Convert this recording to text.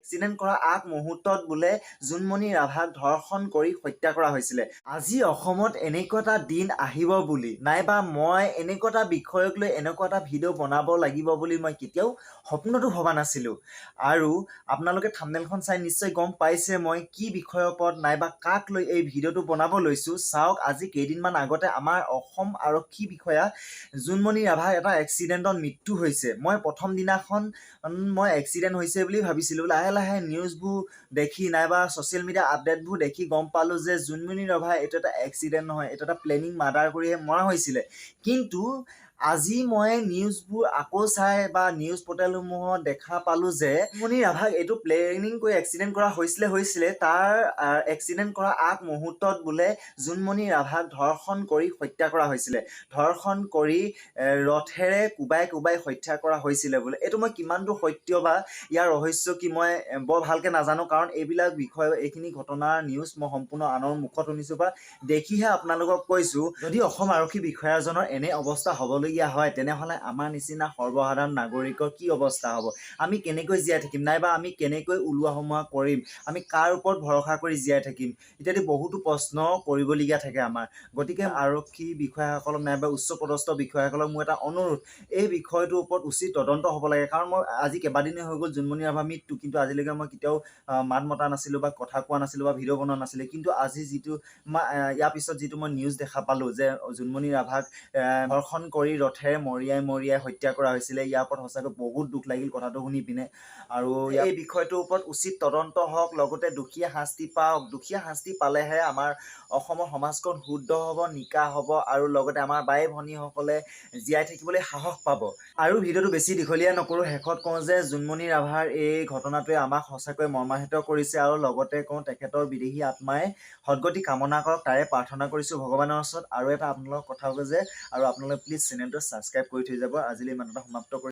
Accident কৰা আগ মুহূৰ্তত বোলে জোনমণি ৰাভাক ধৰ্ষণ কৰি হত্যা কৰা হৈছিলে। আজি অসমত এনেকুৱা এটা দিন আহিব বুলি নাইবা মই এনেকুৱা এটা বিষয়ক লৈ এনেকুৱা এটা ভিডিঅ' বনাব লাগিব বুলি মই কেতিয়াও সপোনতো ভবা নাছিলোঁ। আৰু আপোনালোকে থাম্বনেইলখন চাই নিশ্চয় গম পাইছে মই কি বিষয়ৰ ওপৰত নাইবা কাক লৈ এই ভিডিঅ'টো বনাব লৈছোঁ। চাওক, আজি কেইদিনমান আগতে আমাৰ অসম আৰক্ষী বিষয়া জোনমণি ৰাভাৰ এটা এক্সিডেণ্টত মৃত্যু হৈছে। মই প্ৰথম দিনাখন মই এক্সিডেণ্ট হৈছে বুলি ভাবিছিলোঁ। লাহে লাহে নিউজবোৰ দেখি নাইবা ছ'চিয়েল মিডিয়া আপডেটবোৰ দেখি গম পালোঁ যে জোনমণি ৰাভা এইটো এটা এক্সিডেণ্ট নহয়, এইটো এটা প্লেনিং মাৰ্ডাৰ কৰিহে মৰা হৈছিলে। কিন্তু আজি মই নিউজবোৰ আকৌ চাই বা নিউজ পৰ্টেলসমূহত দেখা পালোঁ যে জোনমণি ৰাভাক এইটো প্লেনিং কৰি এক্সিডেণ্ট কৰা হৈছিলে। তাৰ এক্সিডেণ্ট কৰা আগ মুহূৰ্তত বোলে জোনমণি ৰাভাক ধৰ্ষণ কৰি হত্যা কৰা হৈছিলে। ধৰ্ষণ কৰি ৰথেৰে কোবাই কোবাই হত্যা কৰা হৈছিলে বোলে। এইটো মই কিমানটো সত্য বা ইয়াৰ ৰহস্য কি, মই বৰ ভালকৈ নাজানো। কাৰণ এইবিলাক বিষয়, এইখিনি ঘটনাৰ নিউজ মই সম্পূৰ্ণ আনৰ মুখত শুনিছোঁ বা দেখিহে আপোনালোকক কৈছোঁ। যদি অসম আৰক্ষী বিষয়াজনৰ এনে অৱস্থা হ'বলগীয়া হয়, তেনেহ'লে আমাৰ নিচিনা সৰ্বসাধাৰণ নাগৰিকৰ কি অৱস্থা হ'ব? আমি কেনেকৈ জীয়াই থাকিম নাইবা আমি কেনেকৈ ওলোৱা সোমোৱা কৰিম? আমি কাৰ ওপৰত ভৰসা কৰি জীয়াই থাকিম? ইত্যাদি বহুতো প্ৰশ্ন কৰিবলগীয়া থাকে আমাৰ। গতিকে আৰক্ষী বিষয়াসকলক নাইবা উচ্চ পদস্থ বিষয়াসকলক মোৰ এটা অনুৰোধ, এই বিষয়টোৰ ওপৰত উচিত তদন্ত হ'ব লাগে। কাৰণ মই আজি কেইবাদিনেই হৈ গ'ল জোনমণি ৰাভা মৃত্যু, কিন্তু আজিলৈকে মই কেতিয়াও মাত মতা নাছিলোঁ বা কথা কোৱা নাছিলোঁ বা ভিডিঅ' বনোৱা নাছিলোঁ। কিন্তু আজি যিটো মই ইয়াৰ পিছত যিটো মই নিউজ দেখা পালোঁ যে জোনমণি ৰাভাক ধৰ্ষণ কৰি ৰথেৰে মৰিয়াই মৰিয়াই হত্যা কৰা হৈছিলে, ইয়াৰ ওপৰত সঁচাকৈ বহুত দুখ লাগিল কথাটো শুনি পিনে। আৰু এই বিষয়টোৰ ওপৰত উচিত তদন্ত হওক, লগতে দোষীয়ে শাস্তি পাওক। দোষীয়ে শাস্তি পালেহে আমাৰ অসমৰ সমাজখন শুদ্ধ হ'ব, নিকা হ'ব আৰু লগতে আমাৰ বাই ভনীসকলে জীয়াই থাকিবলৈ সাহস পাব। আৰু ভিডিঅ'টো বেছি দীঘলীয়া নকৰোঁ। শেষত কওঁ যে জোনমণি ৰাভাৰ এই ঘটনাটোৱে আমাক সঁচাকৈ মৰ্মাহত কৰিছে আৰু লগতে কওঁ, তেখেতৰ বিদেহী আত্মাই সদগতি কামনা কৰক, তাৰে প্ৰাৰ্থনা কৰিছোঁ ভগৱানৰ ওচৰত। আৰু এটা আপোনালোকক কথা কওঁ যে আৰু আপোনালোকে প্লিজ চেনেলটো ছাবস্ক্ৰাইব কৰি থৈ যাব। আজিলৈ ইমানতে সমাপ্ত কৰিছোঁ।